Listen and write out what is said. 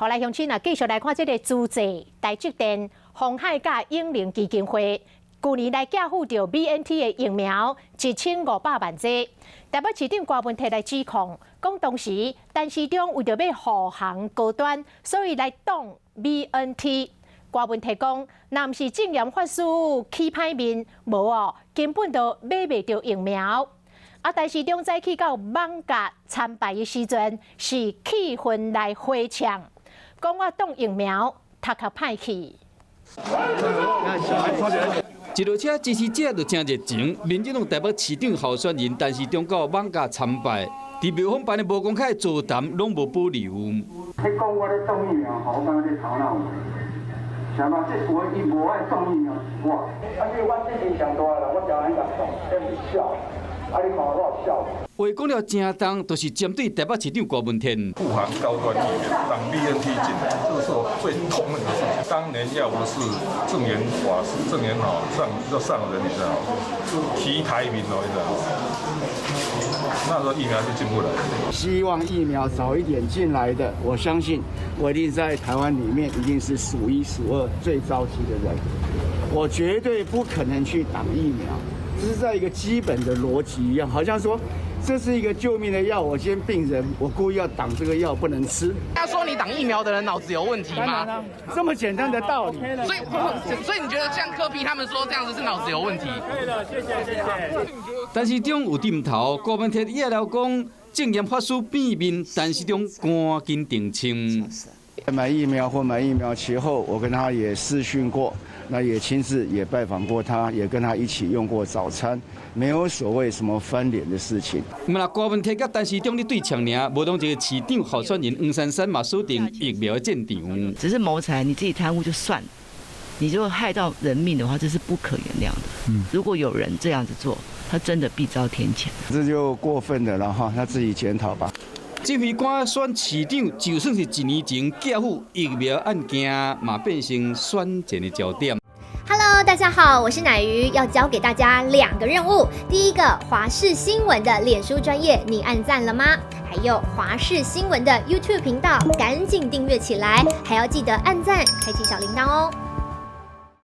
好來，鄉親啊，繼續來看這个資濟台積電、鴻海佮永齡基金會，舊年來寄付著 BNT 的疫苗1500萬劑。台北市長柯文哲來指控，講當時陳時中為著欲護航高端，所以來擋 BNT。柯文哲講，若毋是證嚴法師起歹面，無哦，根本就買袂著疫苗。啊！陳時中早起到艋舺參拜的時陣，是氣憤來回嗆，講我擋疫苗，頭殼歹去。一落車支持者就誠熱情，民進黨台北市長候選人陳時中到艋舺參拜，佇廟方辦的無公開座談，攏無保留。你講我咧擋疫苗，吼，我感覺你頭腦有問題。啥嘛？這話伊無愛擋疫苗是我，啊，因為我最近上大啦，我常來共擋，這毋是笑。啊！你看我有笑。話講了誠重，就是針對台北市長柯文哲。護航高端疫苗，擋 BNT 進來，這是我最痛恨的事情。當年要不是證嚴法師、證嚴好上要上人，你知道嗎？提台面哦，你知道嗎？那時候疫苗就進不來。希望疫苗早一點進來的，我相信我一定在台灣裡面一定是數一數二最着急的人。我絕對不可能去擋疫苗。這是在一個基本的邏輯一樣，好像說這是一個救命的藥，我今天病人，我故意要擋這個藥不能吃。他說你擋疫苗的人腦子有問題嗎？這麼簡單的道理。所以你覺得像柯 P 他們說這樣子是腦子有問題？可以了，謝謝謝謝。陳時中有點頭，柯文哲也了講，證嚴法師變面，陳時中趕緊澄清。買疫苗或買疫苗其後，我跟他也視訊過。那也親自也拜訪過他，也跟他一起用過早餐，沒有所謂什麼翻臉的事情。毋啦，柯文哲佮陳時中咧對嗆爾，無當一個市長候選人黃珊珊嘛鎖定疫苗的戰場。只是謀財，你自己貪污就算了，你就害到人命的話，這是不可原諒的。如果有人這樣子做，他真的必遭天譴。這就過分的了哈，他自己檢討吧。這回趕選市長，就算是一年前寄付疫苗案件，嘛變成選戰的焦點。 Hello，大家好，我是乃瑜，要交給大家兩個任務。第一個，華視新聞的臉書專頁，你按讚了嗎？還有華視新聞的 YouTube 頻道，趕緊訂閱起來，還要記得按讚，開啟小鈴鐺哦。